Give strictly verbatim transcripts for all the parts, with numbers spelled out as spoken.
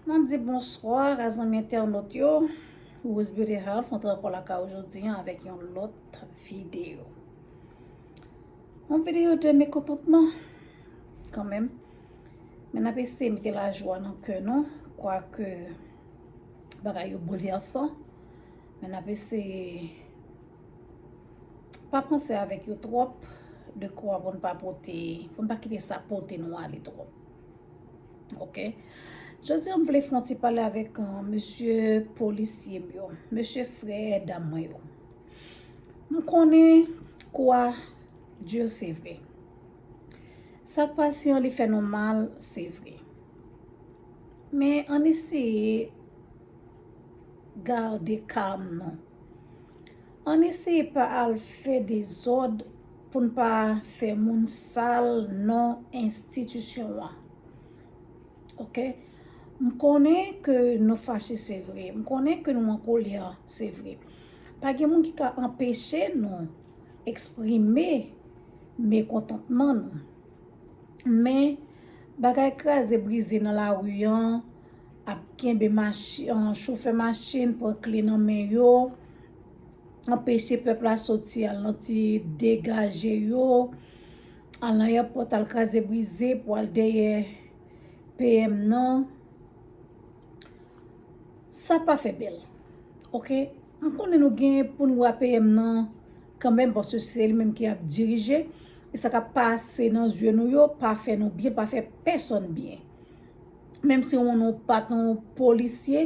Mwen di bonswa a zanmi entènot yo. Rose Beauty Health, mwen ankò lakay ou jodi an avèk yon lòt videyo. Yon videyo de mekontantman kanmenm. Men n ap eseye mete lajwa nan kè nou, kwake bagay yo boulvèsan. Men n ap eseye pa panse avèk yo twòp, dekwa pou n pa pote, pou n pa kite sa pote nou ale twòp. Ok. Jodi an, m vle fè yon ti pale avèk, euh, mesye polisye m yo, mesye frè dam mwen yo. M konnen kou a di, se vre. Sa k pase an, li fè nou mal, se vre. Men ann eseye gade kalm nou. Ann eseye pa al fè dezòd pou n pa fè moun sal non enstitisyon an. Ok? M konnen ke nou fache, se vre. M konnen ke nou an kolè, se vre. Pa gen moun ki ka anpeche nou eksprime mekontantman nou. Men, bagay kraze brize nan lari an, ap kenbe machi-, an, chofè machin, pran kle nan men yo, anpeche pèp la soti, al nan ti degaje yo, al nan èpòt, al kraze brize pou al dèyè P M nan. Sa pa fè bèl. Ok? M konnen nou gen pou n wè P M nan kanmenm, paske se li menm ki ap dirije. E sa k ap pase nan zye nou yo pa fè nou byen, pa fè pèsonn byen. Menm si w, nou pa t yon polisye,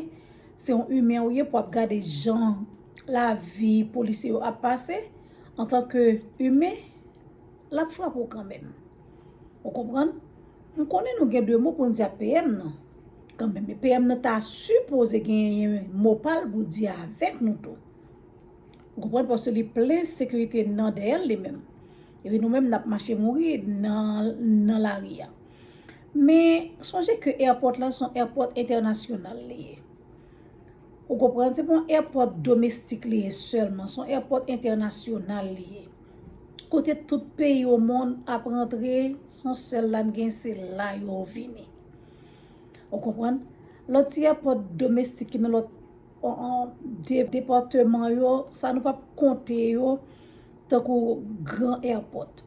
se yon imen ou ye pou ap gade jan lavi polisye yo ap pase. Antanke imen, l ap frape w kanmenm. Ou konprann? M konnen nou gen de mo pou n di ak P M nan kanmenm, men P M nan ta sipoze genyen mo pa l pou l di avèk nou tou. Ou konprann? Paske li plen sekirite nan dèyè l li menm. Epi nou menm, n ap mache mouri nan, nan lari a. Men, sonje ke èpòt la se yon èpòt entènasyonal li ye. Ou konprann? Se pa yon èpòt domestik li ye sèlman, se yon èpòt entènasyonal li ye. Kote tout peyi o mond ap rantre, se yon sèl la n gen, se la yo vini. Ou konprann? Lòt ti èpòt domestik ki nan lòt, an, an, de-, depatman yo, sa nou p ap konte yo tankou gran èpòt.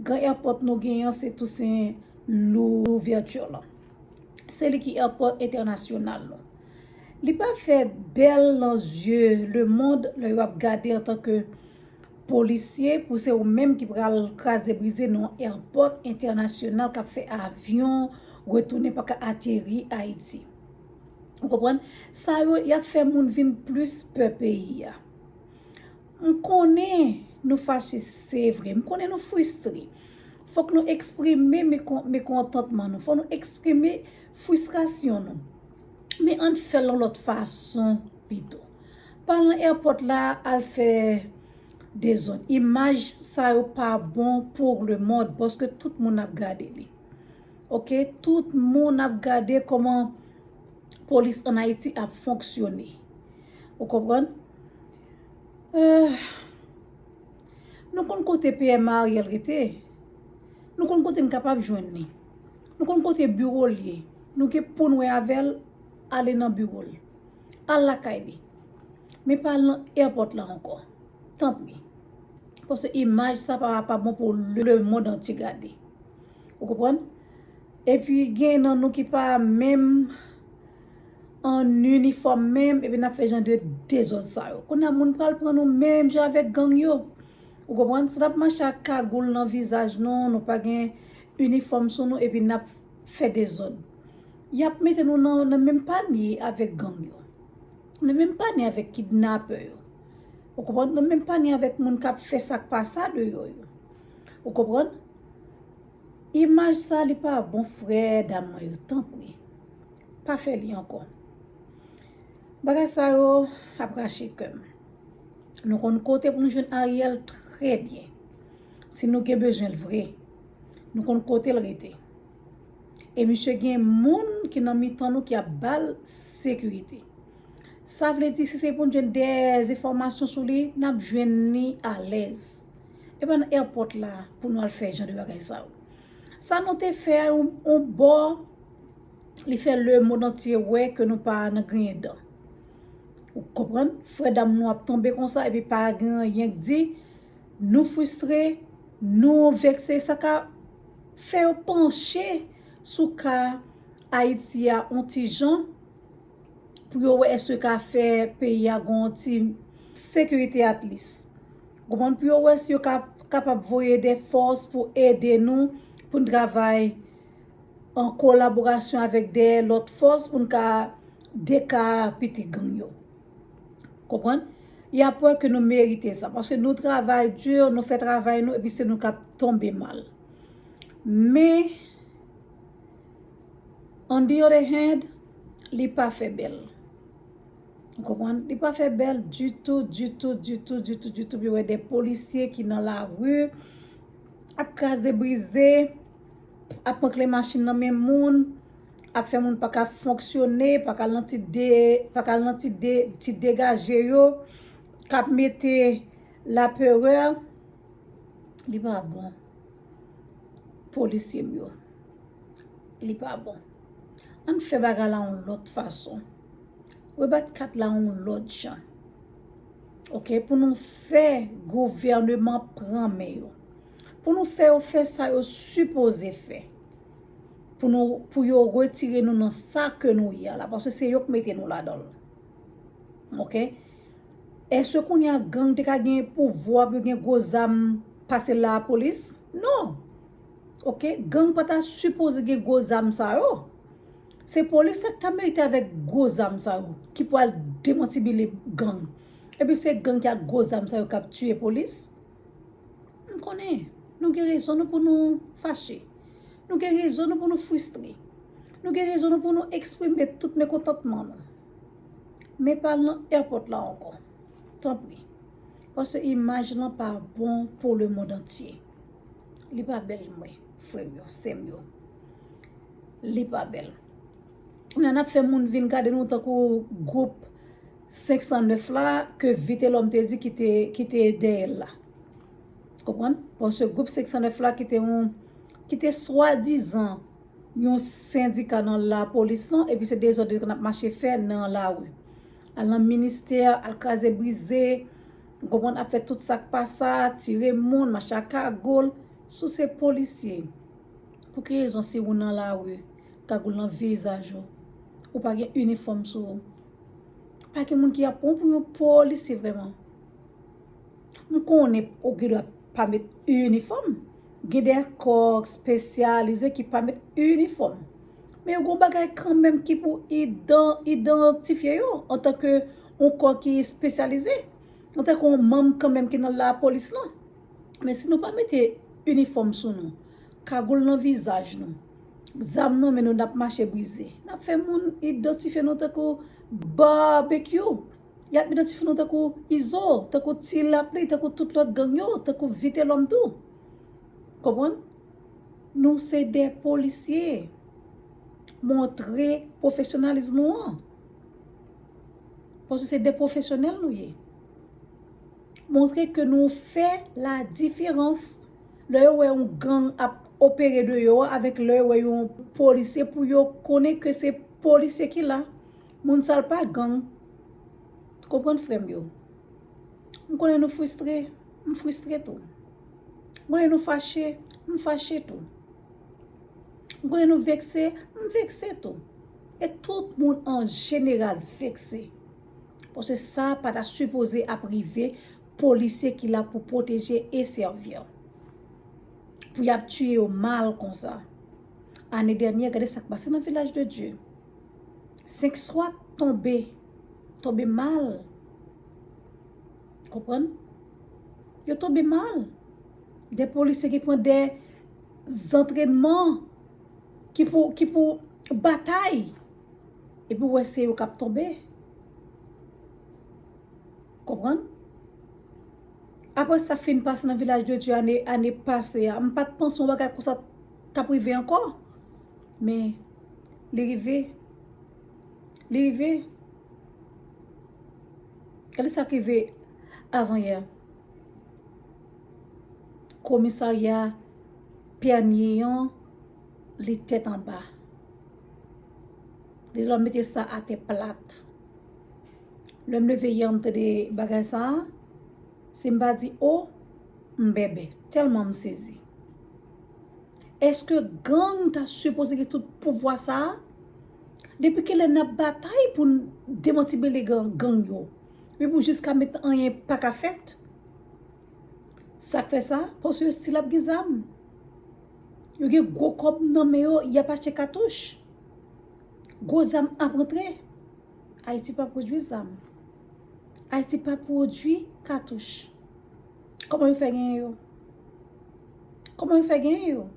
Gran èpòt nou genyen an, se Toussaint Louverture lan. Se li ki èpòt entènasyonal nou. Li pa fè bèl nan zye lemonn lè yo ap gade antanke polisye pou se ou menm ki pral kraze brize nan yon èpòt entènasyonal k ap fè avyon retounen pa ka ateri Ayiti. Ou konprann? Sa yo, y ap fè moun vin plis pè peyi a. M konnen nou fache, se vre. M konnen nou fristre. Fòk nou eksprime mekon-, mekontantman nou. Fòk nou eksprime fristrasyon nou. Men ann fè l yon lòt fason pito. Pa al nan èpòt la, al fè dezòd. Imaj sa yo pa bon pou lemonn, paske tout moun ap gade li. Ok? Tout moun ap gade kòman polis ann Ayiti ap fonksyone. Ou konprann? Eh, nou konn kote P M Ariel rete? Nou konn kote n kapab jwenn li? Nou konn kote biwo l ye? Nou gen pou n wè avè l, ale nan biwo l. Al lakay li. Men pa al nan èpòt la ankò. Tanpri. Paske imaj sa pa, pa bon pou lemonn antye gade. Ou konprann? Epi gen nan nou ki pa menm an inifòm menm, epi n ap fè jan de dezòd sa yo. Kounye a moun pral pran nou menm jan avèk gang yo. Ou konprann? Si n ap mache ak kagoul nan vizaj nou, nou pa gen inifòm sou nou, epi n ap fè dezòd. Y ap mete nou nan, nan menm panye avèk gang yo. Nan menm panye avèk kidnapè yo. Ou konprann? Nan menm panye avèk moun k ap fè sa k pa sa deyò yo. Ou konprann? Imaj sa, li pa bon, frè dam mwen yo, tanpri. Pa fè li ankò. Bagay sa yo ap rache kè m. Nou konn kote pou nou jwenn Ariel trè byen. Si nou gen bezwen l vre, nou konn kote l rete. E misye gen moun ki nan mitan nou ki ap ba l sekirite. Sa vle di, si se pou n jwenn de enfòmasyon sou li, n ap jwenn li alèz. E pa nan èpòt la pou nou al fè jan de bagay sa yo. Sa nou te fè a yon, yon bò, Li fè lemonn antye wè ke nou pa nan griyen dan. Ou konprann? Frè dam nou ap tonbe konsa epi pa gen anyen k di. Nou fristre, nou vekse, sa ka fè yo panche sou ka Ayiti a on ti jan pou yo wè èske ka fè peyi a gon ti sekirite at least. Konprann? Pou yo wè si yo ka kapab voye de fòs pou ede nou pou n travay an kolaborasyon avèk de lòt fòs pou n ka dekapite gang yo. Konprann? Y ap wè ke nou merite sa. Paske nou travay di, nou fè travay nou, epi se nou k ap tonbe mal. Men, on the other hand, li pa fè bèl. Ou konprann? Li pa fè bèl ditou, ditou, ditou, ditou, ditou. Pou yo wè de polisye ki nan lari, ap kraze brize, ap pran kle machin nan men moun, ap fè moun pa ka fonksyone, pa ka al nan ti de, pa ka al nan ti de, ti degaje yo, k ap mete laperè. Li pa bon. Polisye m yo. Li pa bon. Ann fè bagay la yon lòt fason. Rebat kat la yon lòt jan. Oke, pou nou fè gouvèneman pran men yo. Pou nou fè yo fè sa yo sipoze fè. Pou nou, pou yo retire nou nan sa ke nou ye a la. Paske se yo k mete nou ladan l. Oke? Èske kounye a gang te ka gen pouvwa pou yo gen gwo zam pase lapolis? Non. Oke? Gang pa ta sipoze gen gwo zam sa yo. Se polis la ki ta merite avèk gwo zam sa yo, ki pral demantibile gang. Epi se gang ki ak gwo zam sa yo k ap tiye polis. M konnen, nou gen rezon nou pou nou fache. Nou gen rezon nou pou nou fristre. Nou gen rezon nou pou nou eksprime tout mekontantman nou. Men pa al nan airport la ankò. Tanpri. Paske imaj lan pa bon pou lemonn antye. Li pa bèl, mwen, frè m yo, sè m yo. Li pa bèl. Nan ap fè moun vin gade nou tankou gwoup senk san nèf la, ke Vitelhomme te di ki te, ki te dèyè l la. Konprann? Paske gwoup senk san nèf la ki te yon, ki te swadizan yon sendika nan lapolis lan, epi se dezòd yo konn ap mache fè nan lari. Al nan ministè, al kraze brize, konprann, ap fè tout sa k pa sa, tire moun, mache ak kagòl, sou se polisye. Pou ki rezon si ou nan lari, kagoul nan vizaj ou, ou pa gen inifòm sou ou? Pa gen moun ki ap pran w pou yon polisye vrèman. M konnen ou gen dwa pa met inifòm. Gen de kò espesyalize ki pa met inifòm. Men yo gen bagay kanmenm ki pou idan, idantifye yo antanke yon kò ki espesyalize. Antanke yon manm kanmenm ki nan lapolis lan. Men si nou pa mete inifòm sou nou, kagoul nan vizaj nou, zam nan men nou, n ap mache brize, n ap fè moun idantifye nou tankou Babekyou. Y ap idantifye nou tankou Izo, tankou Ti Lapli, tankou tout lòt gang yo, tankou Vitelhomme tou. Konprann? Nou se de polisye. Montre pwofesyonalism nou an. Paske se de pwofesyonèl nou ye. Montre ke nou fè ladiferans. Lè yo wè yon gang ap opere deyò a, avèk lè yo wè yon polisye, pou yo konnen ke se polisye ki la. Moun sa l pa gang. Konprann, frè m yo. M konnen nou fristre, m fristre tou. M konnen nou fache, m fache tou. M konnen nou vekse, m vekse tou. E tout moun an jeneral vekse. Paske sa pa ta sipoze ap rive polisye ki la pou pwoteje e sèvi. Pou y ap tiye yo mal konsa. Ane dènyè, gade sa k pase nan Vilaj de Dye. Senk swat tonbe, tonbe mal. Konprann? Yo tonbe mal. De polisye ki pran de zantrènman ki pou, ki pou batay. Epi w wè se yo k ap tonbe. Konprann? Apre sa fin pase nan Vilaj de Dye ane, ane pase a, m pa t panse yon bagay konsa t ap rive ankò. Men, li rive. Li rive. Gade sa k rive avanyè. Komisarya Pènye an, li tèt anba. Vitelòm mete sa atè plat. Lè m leve yè, m tande bagay sa a, si m pa di o, m bèbè, tèlman m sezi. Èske gang ta sipoze gen tout pouvwa sa a? Depi kilè n ap batay pou n demantible gang, gang yo? Epi pou jiska mentnan anyen pa ka fèt. Sa k fè sa? Paske yo still ap gen zam. Yo gen gwo kòb nan men yo, y ap achte katouch. Gwo zam ap rantre. Ayiti pa pwodui zam. Ayiti pa pwodui katouch. Kòman yo fè genyen yo? Kòman yo fè genyen yo?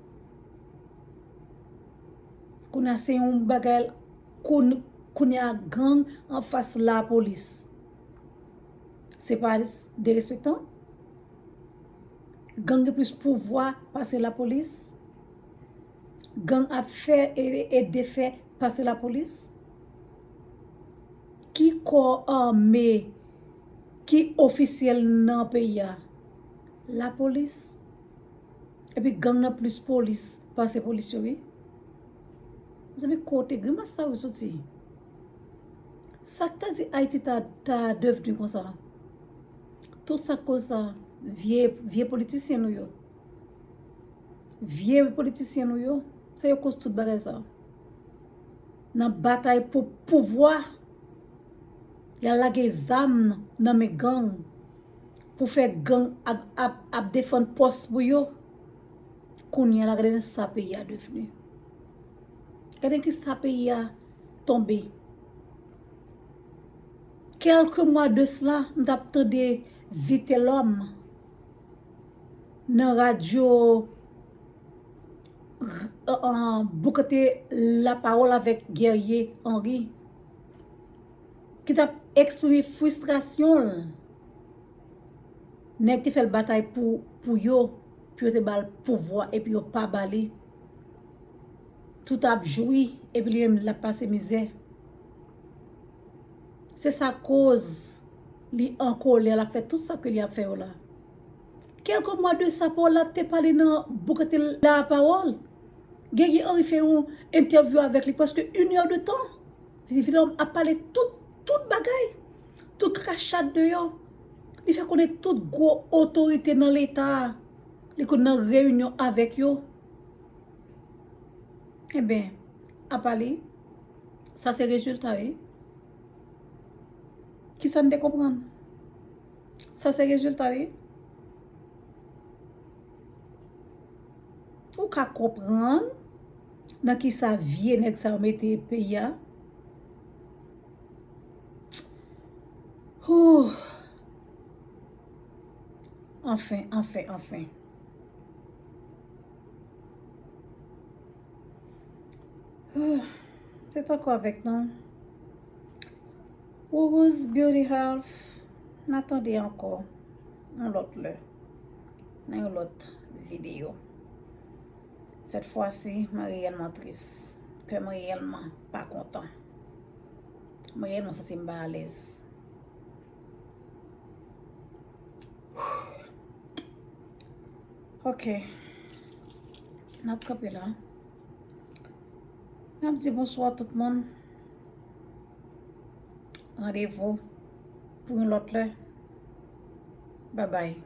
Kounye a se yon bagay, koun-, kounye a gang anfas lapolis. Se pa derespektan? Gang gen plis pouvwa pase lapolis? Gang ap fè e, e defè pase lapolis? Ki kò ame ki ofisyèl nan peyi a? Lapolis. Epi gang nan plis polis pase polis yo, wi. Mezanmi, kote grimas sa yo soti? Sa k ta di Ayiti ta, ta devni konsa? Tout sa k koz sa, vye, vye politisyen nou yo. Vye politisyen nou yo, se yo koz tout bagay sa. Nan batay pou pouvwa, y al lage zam nan men gang pou fè gang ap, ap, ap defann pòs pou yo. Kounye a la, gade nan sa peyi a devni. Gade ki sa peyi a tonbe. Kèlke mwa de sila, m t ap tande Vitelòm nan radyo, euh, euh, boukante lapawòl avèk Guerrier Henry, ki t ap eksprime fristrasyon l. Nèg te fè l batay pou, pou yo, pou yo te ba l pouvwa, epi yo pa ba li. Tout ap jwi, epi li menm l ap pase mizè. Se sa koz li an kolè, l ap fè tout sa ke li ap fè yo la. Kèlke mwa de sa, Paola te pale nan boukante lapawòl. Guerrier Henry fè yon entèvyou avèk li, prèske inè de tan. Vitelòm ap pale tout, tout bagay, tout kaka chat deyò. Li fè konnen tout gwo otorite nan Leta a, li konn nan reyinyon avèk yo. Enben, apa li, sa se rezilta, wi. Kisa n te konprann? Sa se rezilta, wi. Ou ka konprann nan kisa vye nèg sa yo mete peyi a? Hoo. Anfen, anfen, anfen. Hoo. Se tankou avèk nou. Wouwouz Beauty Health, n a tande ankò yon lòt lè, nan yon lòt videyo. Sèt fwa si, mwen reyèlman tris. Kè mwen reyèlman pa kontan. Mwen reyèlman santi m pa alèz. Ok. N ap kanpe la. N ap di bonswa tout moun. Randevou pou yon lòt lè. Babay.